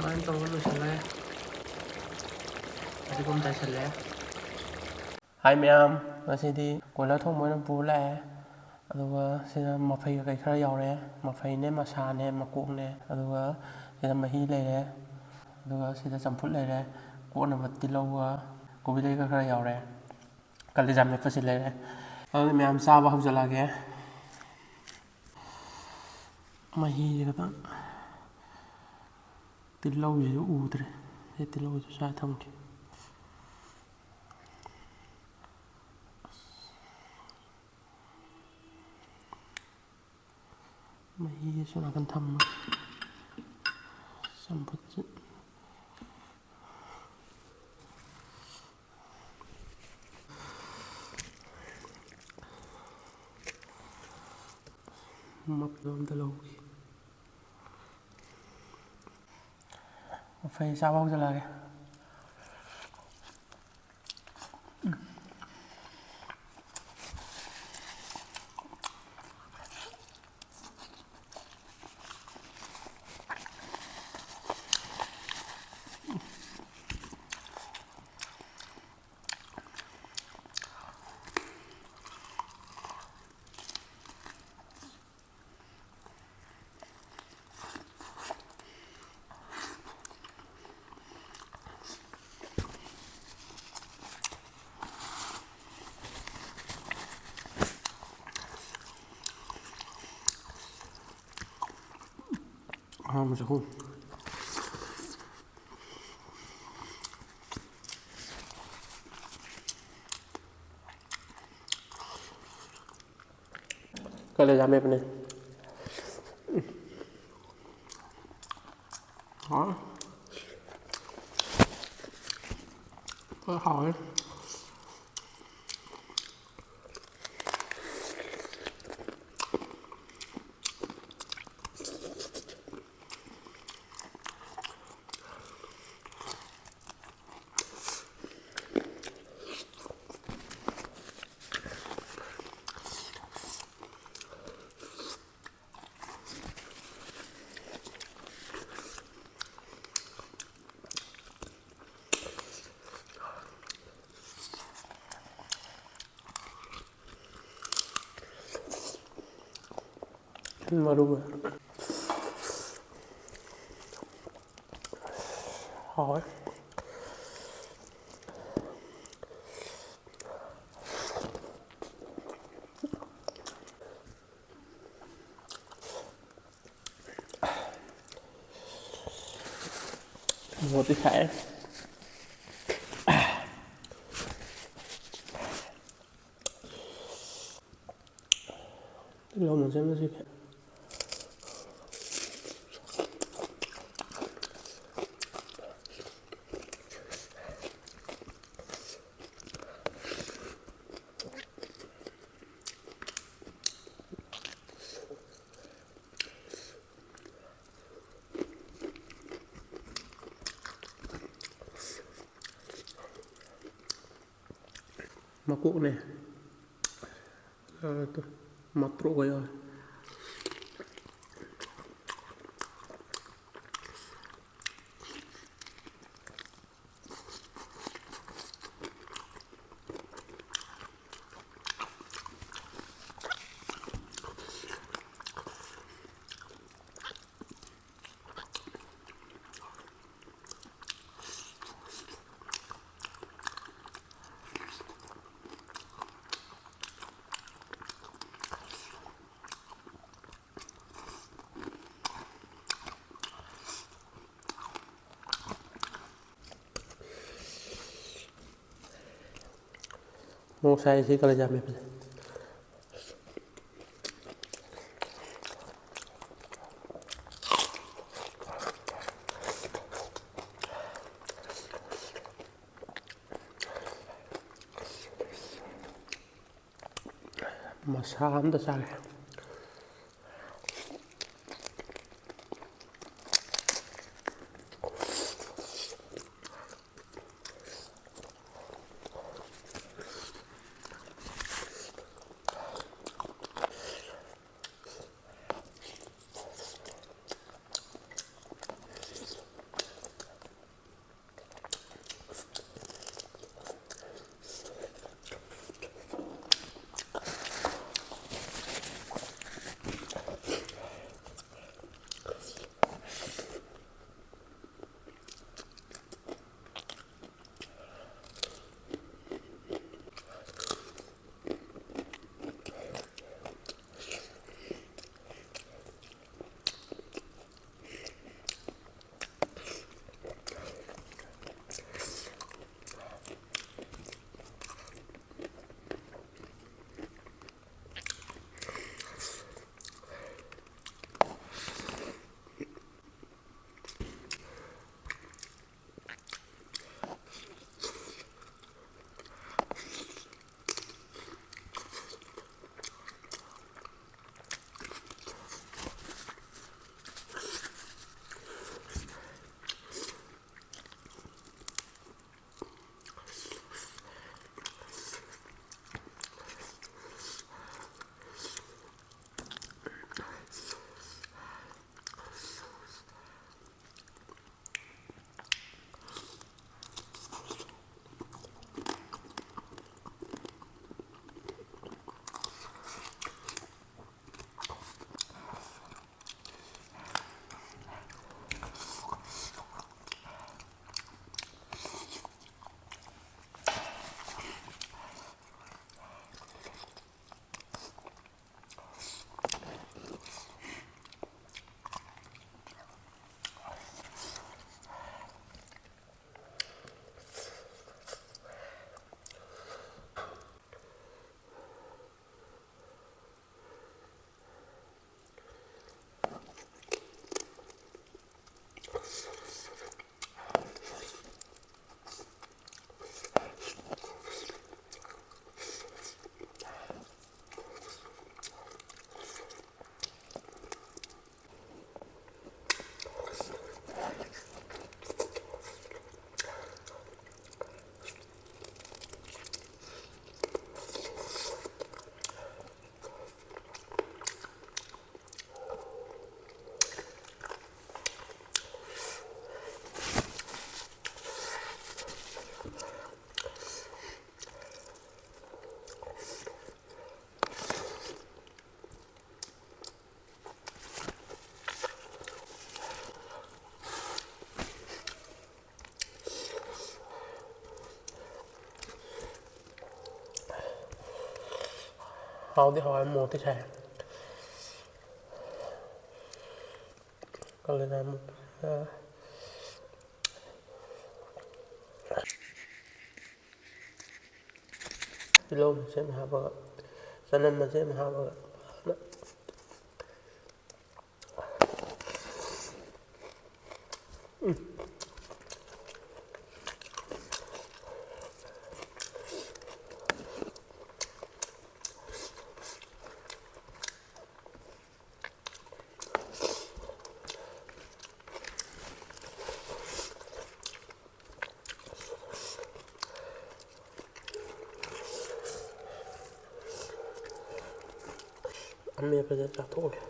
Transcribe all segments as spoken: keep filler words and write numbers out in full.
ꯁꯨꯃꯥꯏꯅ ꯇꯧꯔꯒ ꯂꯣꯏꯁꯤꯜꯂꯦ꯫ ꯐꯗꯤꯒꯣꯝ ꯆꯥꯏꯁꯤꯜꯂꯦ꯫ ꯍꯥꯏ ꯃꯌꯥꯝ, ꯉꯁꯤꯗꯤ ꯀꯣꯏꯂꯔ ꯊꯣꯡꯕ ꯑꯣꯏꯅ ꯄꯨꯔ ꯂꯥꯛꯑꯦ꯫ ꯑꯗꯨꯒ ꯁꯤꯗ ꯃꯐꯩ ꯀꯩꯀꯩ ꯈꯔ ꯌꯥꯎꯔꯦ꯫ ꯃꯐꯩꯅꯦ, ꯃꯁꯥꯅꯦ, ꯃꯀꯣꯛꯅꯦ꯫ ꯑꯗꯨꯒ ꯁꯤꯗ ꯃꯍꯤ ꯂꯩꯔꯦ꯫ ꯑꯗꯨꯒ ꯁꯤꯗ ꯆꯝꯐꯨꯠ ꯂꯩꯔꯦ꯫ ꯀꯣꯠꯅꯕ ꯇꯤꯜꯍꯧꯒ ꯀꯣꯕꯤ ꯂꯩꯒ ꯈꯔ ꯌꯥꯎꯔꯦ꯫ ꯀꯂꯦꯖꯥ ꯃꯦꯠꯄꯁꯤ ꯂꯩꯔꯦ꯫ ꯑꯗꯨꯗꯤ ꯃꯌꯥꯝ ꯆꯥꯕ ꯍꯧꯖꯤꯜꯂꯛꯑꯒꯦ꯫ ꯃꯍꯤꯁꯦ ꯈꯤꯇꯪ, ꯇꯤꯜꯍꯧꯁꯤꯁꯨ ꯎꯗ꯭ꯔꯦ꯫ ꯑꯩ ꯇꯤꯜꯍꯧꯁꯤꯁꯨ ꯆꯥ ꯊꯝꯒꯦ꯫ ꯃꯍꯤꯁꯦ ꯁꯣꯝ ꯅꯥꯀꯟ ꯊꯝꯃꯒ ꯆꯝꯐꯨꯠꯁꯦ ꯃꯄꯨꯟ ꯑꯝꯗ ꯂꯧꯒꯦ꯫ ꯃꯐꯩ ꯆꯥꯕ ꯍꯧꯖꯤꯜꯂꯛꯑꯒꯦ꯫ ꯑꯍꯥꯟꯕ ꯆꯥꯛꯈꯨꯝ꯫ ꯀꯂꯦꯖꯥ ꯃꯦꯠꯄꯅꯦ꯫ ꯍꯥꯎ꯫ ꯍꯣꯏ, ꯍꯥꯎꯋꯦ꯫ ꯃꯔꯨꯒ꯫ ꯍꯥꯎꯋꯦ꯫ ꯃꯣꯔꯣꯛꯇꯤ ꯁꯥꯏꯍꯦ꯫ ꯇꯤꯜꯍꯧ ꯃꯆꯦꯠ ꯃꯆꯦꯠ꯫ ꯃꯀꯣꯛꯅꯦ꯫ ꯑ, ꯇꯨ, ꯃꯇ꯭ꯔꯣꯛꯀ ꯌꯥꯎꯔꯦ꯫ ꯃꯣꯔꯣꯛ ꯁꯥꯏ ꯁꯤ ꯀꯂꯦꯖꯥ ꯃꯦꯠꯄꯁꯦ꯫ ꯃꯁꯥ ꯑꯝꯇ ꯆꯥꯒꯦ꯫ ꯍꯥꯎꯗꯤ ꯍꯥꯎꯋꯦ, ꯃꯣꯔꯣꯛꯇꯤ ꯁꯥꯏ꯫ ꯀꯥꯂꯦꯖꯥ ꯃꯨꯛ-, ꯑ, ꯇꯤꯜꯍꯧ ꯃꯆꯦꯠ ꯑꯃ ꯍꯥꯞꯄꯒ, ꯆꯅꯝ ꯃꯆꯦꯠ ꯑꯃ ꯍꯥꯞꯄꯒ ꯐꯖꯅ꯫ ꯎꯝ꯫ ꯑꯃꯦꯠꯄꯁꯦ ꯆꯥꯊꯣꯛꯑꯒꯦ꯫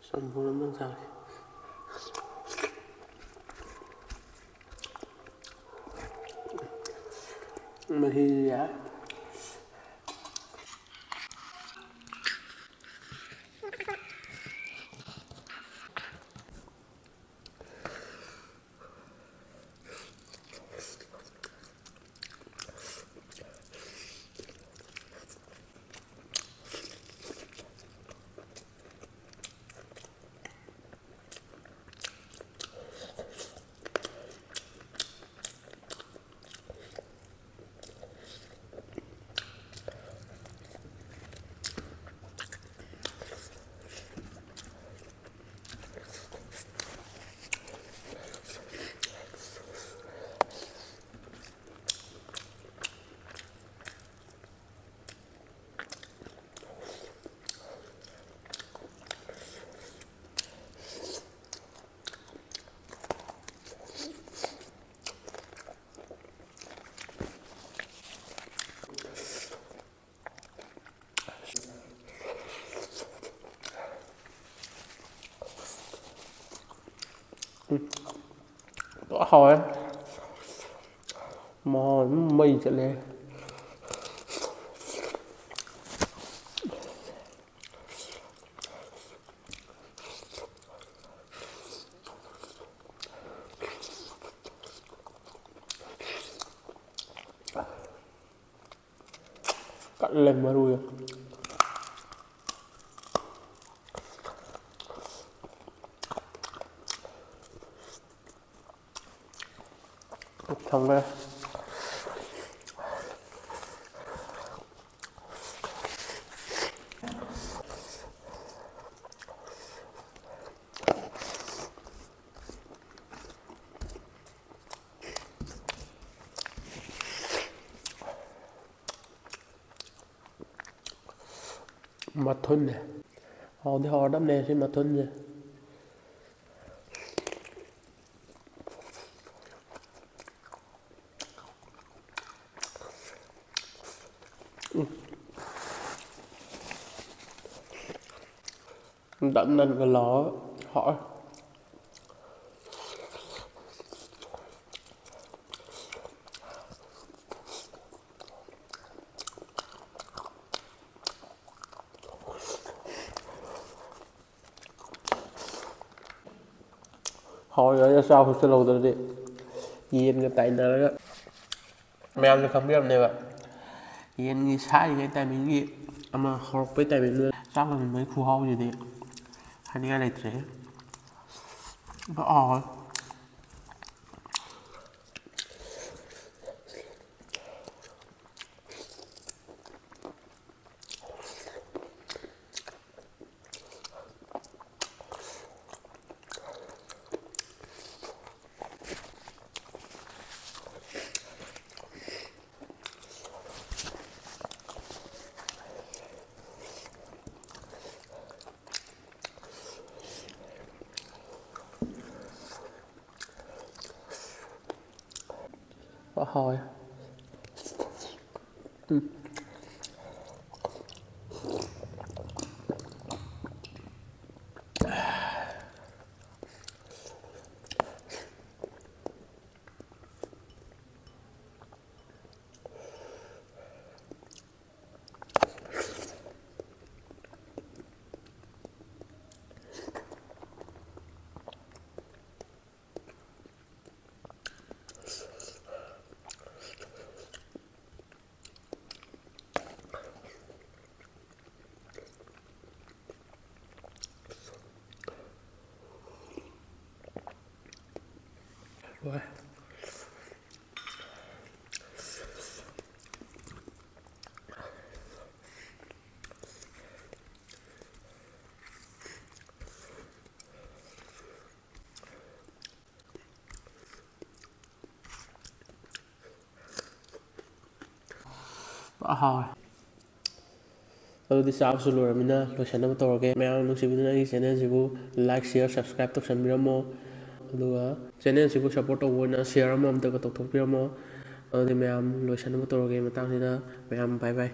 ꯆꯝꯐꯨꯠ ꯑꯃ ꯆꯥꯒꯦ꯫ ꯃꯍꯤ ꯌꯥꯏ꯫ ꯍꯥꯎꯋꯦ꯫ ꯃꯍꯥꯎ ꯑꯗꯨꯝ ꯃꯩ ꯆꯠꯂꯦ꯫ ꯀꯜꯂꯦ ꯃꯔꯨꯁꯦ꯫ ꯊꯝꯈ꯭ꯔꯦ꯫ ꯃꯊꯨꯟꯅꯦ꯫ ꯍꯥꯎꯗꯤ ꯍꯥꯎꯔꯗꯕꯅꯦ ꯁꯤ ꯃꯊꯨꯟꯁꯦ꯫ ꯎꯝ꯫ ꯅꯞ ꯅꯞꯀ ꯂꯥꯎꯔꯒ ꯍꯥꯎꯋꯦ꯫ ꯍꯥꯎꯏ, ꯑꯩꯅ ꯆꯥꯛ ꯍꯣꯁꯇꯦꯜꯍꯧꯗ꯭ꯔꯗꯤ ꯌꯦꯟꯒ ꯇꯥꯏꯅꯔꯒ ꯃꯌꯥꯝꯁꯨ ꯈꯪꯕꯤꯔꯝꯅꯦꯕ꯫ ꯌꯦꯟꯒꯤ ꯁꯥꯏꯔꯤꯉꯩ ꯇꯥꯏꯃꯤꯡꯒꯤ ꯑꯃ ꯍꯧꯔꯛꯄꯩ ꯇꯥꯏꯃꯤꯡꯗꯨꯗ ꯆꯥꯛ ꯂꯣꯏꯁꯤꯟꯕꯒꯤ ꯈꯨꯍꯥꯎꯁꯤꯗꯤ ꯍꯥꯏꯅꯤꯡꯉꯥꯏ ꯂꯩꯇ꯭ꯔꯦ꯫ ꯐꯖ ꯍꯥꯎꯋꯦ꯫ ꯍꯥꯎꯋꯦ꯫ ꯎꯝ꯫ ꯍꯥꯎꯋꯦ꯫ ꯑꯗꯨꯗꯤ ꯆꯥꯕꯁꯨ ꯂꯣꯏꯔꯕꯅꯤꯅ ꯂꯣꯏꯁꯟꯅꯕ ꯇꯧꯔꯒꯦ꯫ ꯃꯌꯥꯝ ꯅꯨꯡꯁꯤꯕꯤꯗꯨꯅ ꯑꯩꯒꯤ channelꯁꯤꯕꯨ like, share, subscribe ꯇꯧꯁꯟꯕꯤꯔꯝꯃꯣ꯫ ꯑꯗꯨꯒ channelꯁꯤꯕꯨ support ꯇꯧꯕ ꯑꯣꯏꯅ share ꯑꯃ ꯑꯝꯇꯒ ꯇꯧꯊꯣꯛꯄꯤꯔꯝꯃꯣ꯫ ꯑꯗꯨꯗꯤ ꯃꯌꯥꯝ ꯂꯣꯏꯁꯟꯅꯕ ꯇꯧꯔꯒꯦ ꯃꯇꯥꯡꯁꯤꯗ꯫ ꯃꯌꯥꯝ bye bye꯫